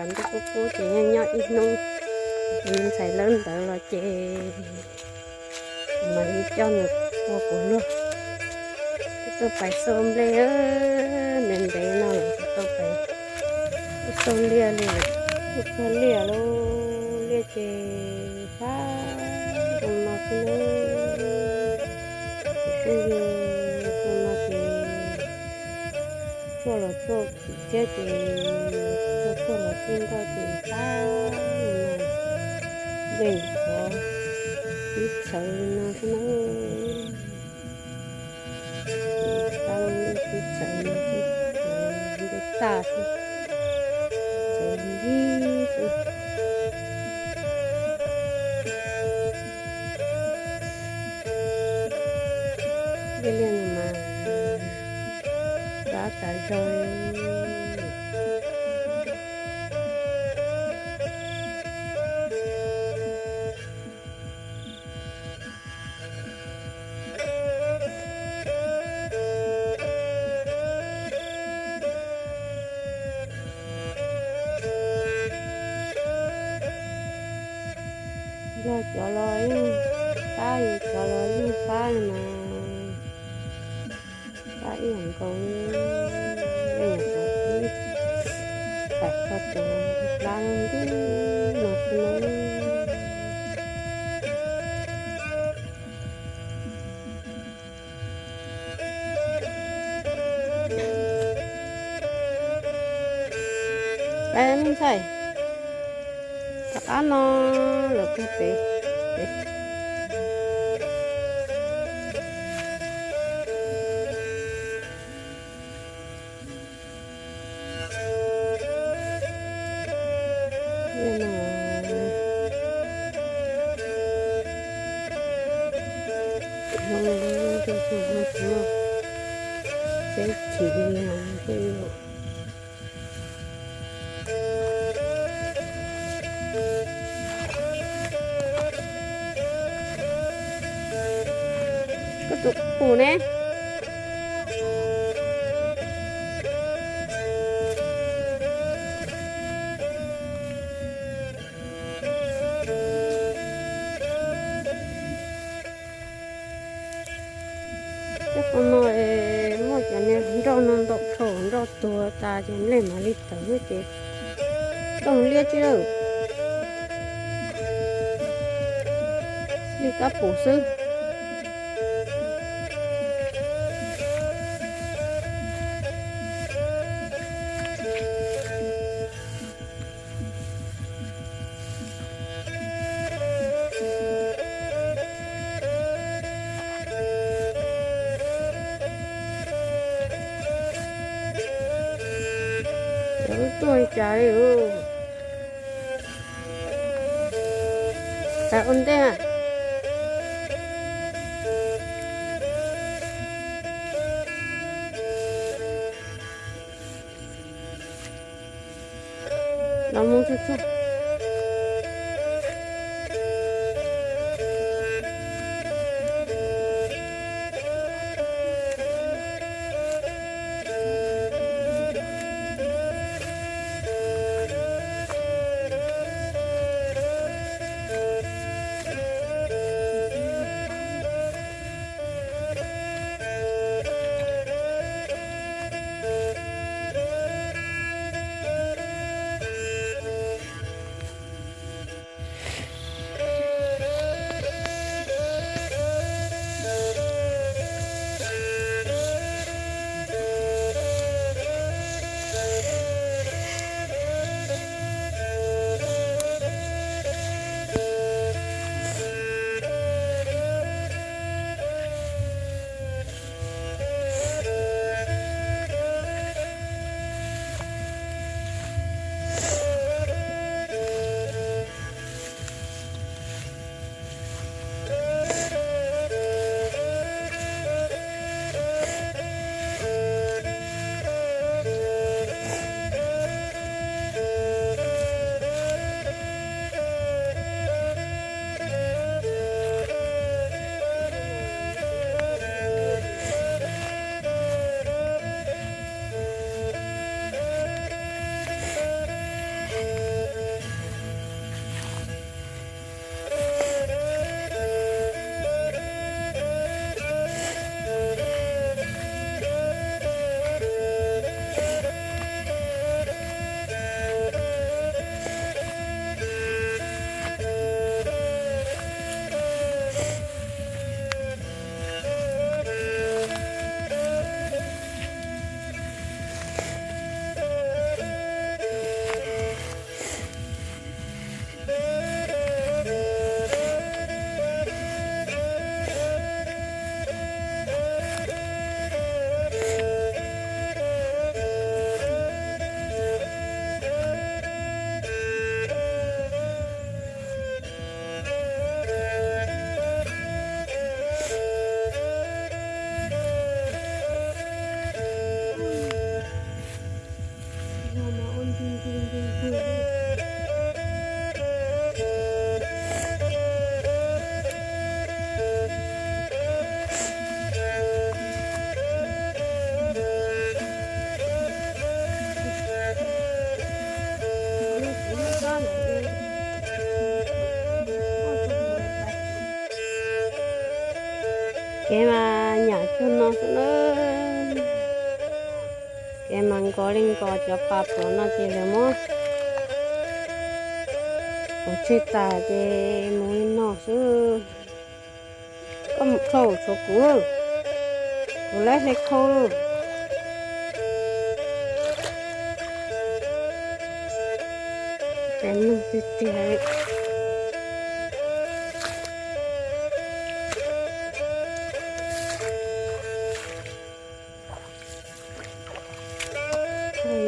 Ntuj kub kub ces nyob nyob ib hnub, tus me ntxhais lawv ntawd los ces mam li coj nws ua kuv luag. Tuaj pais xauj nplej ntev ntev no lawm, tuaj pais xauj liaj li, tuaj txog liaj lauj, liaj ces fab zoo no xwb na. Kuv phooj ywg, zoo no ces txhuaj los txhuaj kim txiab ces txhuaj txhuaj los txij nkauj ces fab zoo no, nplej qhuav tib txhawv no xwb na. Tab lub tib txhawv no xwb, nplej tag xwb, txhawv lig xwb. Dej liaj no mas dab tas zog li. Yog cov los yeej fab, yog cov los yeej fab li mas fab ib yam nkaus li. Leej niam tov ib pam koj tus plab ntub no xwb na. Peb me ntxhais, rov qab no lawm puag pem, pem. Zoo li tus tub no, teb chim li no xwb. Koj tus qus ne. Tej qhov no es muaj cov niag nroj no ntau dhau, nroj tuag tas ces nplej mam li tawg xwb ces tooj liab tsis lawm, li kab pum xwb. Cov lub tuaj li cas li us. Xav ua ntej. Los mus txog txog. Kev mas nyam cuag no xwb na. Kev mas nkos li nkos, cov pas puav no ces lawv muab puav tseg tas ces mus li no xwb. Koj mus khau tshuav kuv, kuv lawv hle khau. Ces nug tiag tiag.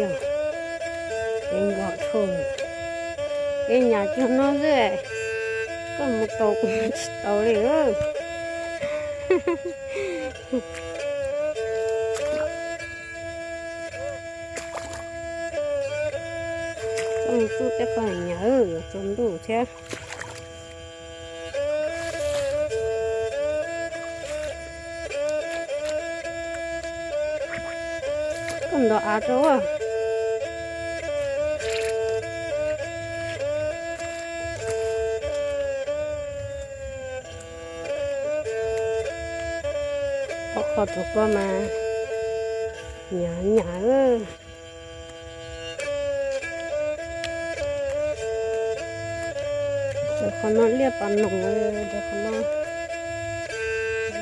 Yog, kev nkos tshuaj, kev nyam cuag no xwb, koj mus tau kuv tsis tau li. Koj mus tsuj tej qho nyam, yuav tsaus ntuj thiab. Koj nrov av rau. Qhov qhov rau koj mas nyam nyam. Rau qhov no liaj pas noog, rau qhov no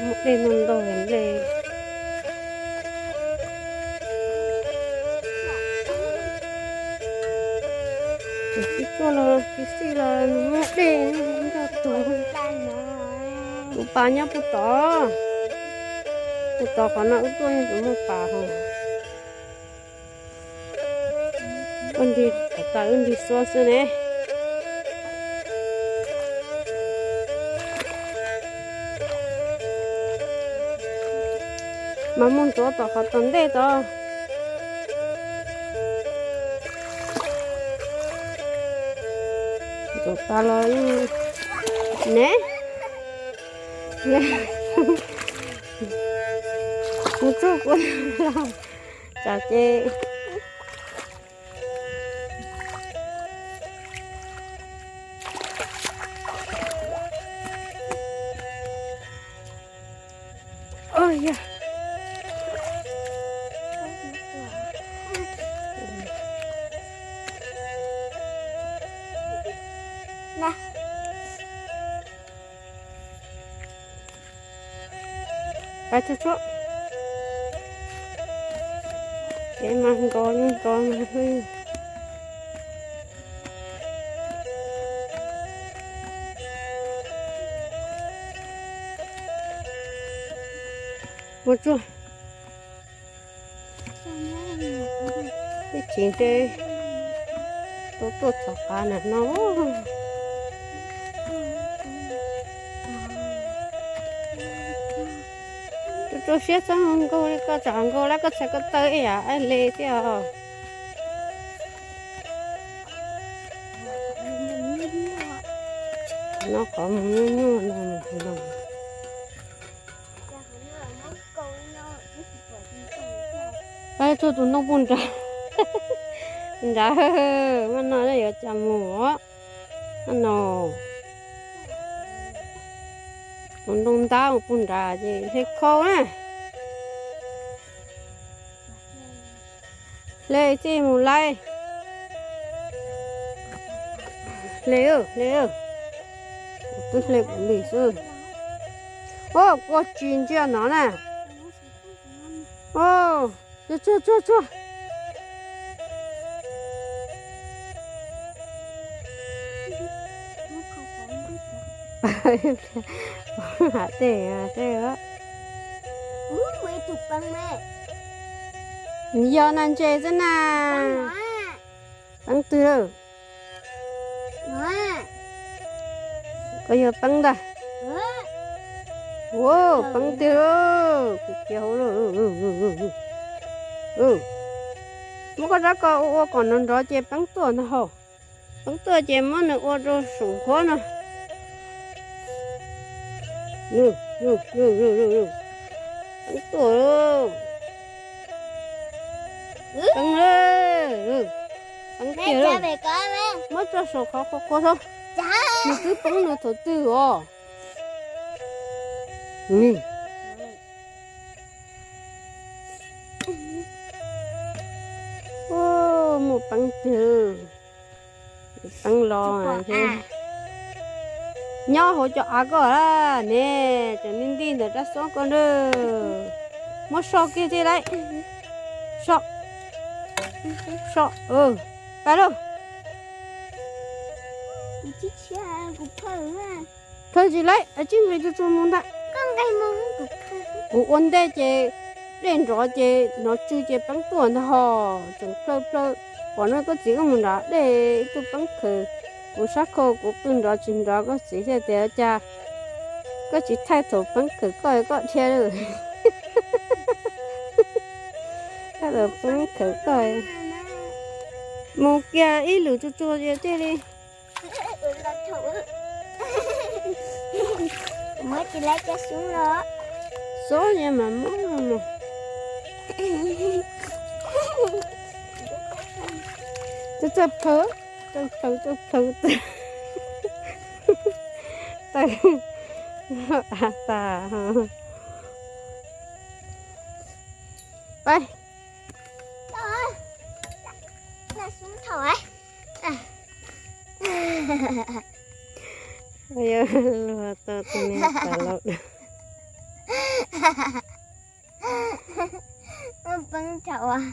muaj dej ntau ntau nplej. Tus txij tuaj los tus txij los nws muaj dej nrog tuag. Tus pas nyob puag tod, puag tod qhov no wb tuaj yeej tsis muaj pas hos. Koj nrig kom tas wb nrig xuab xwb ne. Mas mus ntxuav tom qhov tom ntej tod. Ntxuav tas los ne. Mus tsuj kuv los tsam ces. Oj yog. Pais tsuag tsuag. Kev mas nkos li nkos mas. Mus tsuag. Ib chim ntshe tuaj tuaj txog qab na no. Tsuag tsuag siab txhob nkaug li koj, tsam nkaug lawm koj txhais ko taw ib yam li thiab os. No qhov mus nyuaj nyuaj no. Pab tsuag tus ntoo puag nrad. Nrad, mas no yuav cas mus os. No, tus ntoo ntab puag nrad ces hle khau na. Hle txij mus laij. Hle, hle. Kuv twb hle kuv li xwb. Ua kua tsis ntsia no na. Tsuag tsuag tsuag tsuag. Hav tej tej. Yog nas ntses xwb na. Peeb twg? Koj yog peeb ntag. Ua peeb twg? Kis kiag hauv lawm. Muab koj rab ko ua ua kom nrov nrov ces peeb tuaj ntag hauj. Peeb tuaj ces muab nws ua rau saum nqhuab no. Peeb tuaj. Peeb, peeb tiag. Muab tso saum qhov qhua qhua tso. Nws twb peeb nws thaum twg os. Twb teeb los nyob hauv cov av koj ne, tseem nti nti ntawm rab xoob koj na. Muab so kiag thiaj li. So, so, pab lauj. Plhaw tsis laib, tsib nqis tsuag tsuag mus ntag. Kuv ua ntej ces dej nrov ces hnov tsw ces peeb tuaj ntag hos. Tseem plhaw plhaw, pom no koj txiv wb mus nrad dej ib tug peeb khawm. Kuv sab khau kuv qw nrov tsis nrov koj txiv thiaj tias cas koj tsis thaij thaum peeb khawm koj koj dhia lawm. Thaij thaum peeb khawm koj. Mus kiag ib lwm tsuag tsuag ces thiaj li. Muab tsis laib cov xoob los. Xoob ces mam muab mus. Txawj txawj plhaw, txawj plhaw, txawj plhaw. Tawg av tas. Pab. Yog luag tau tus niag tas laus. Peeb thaum uas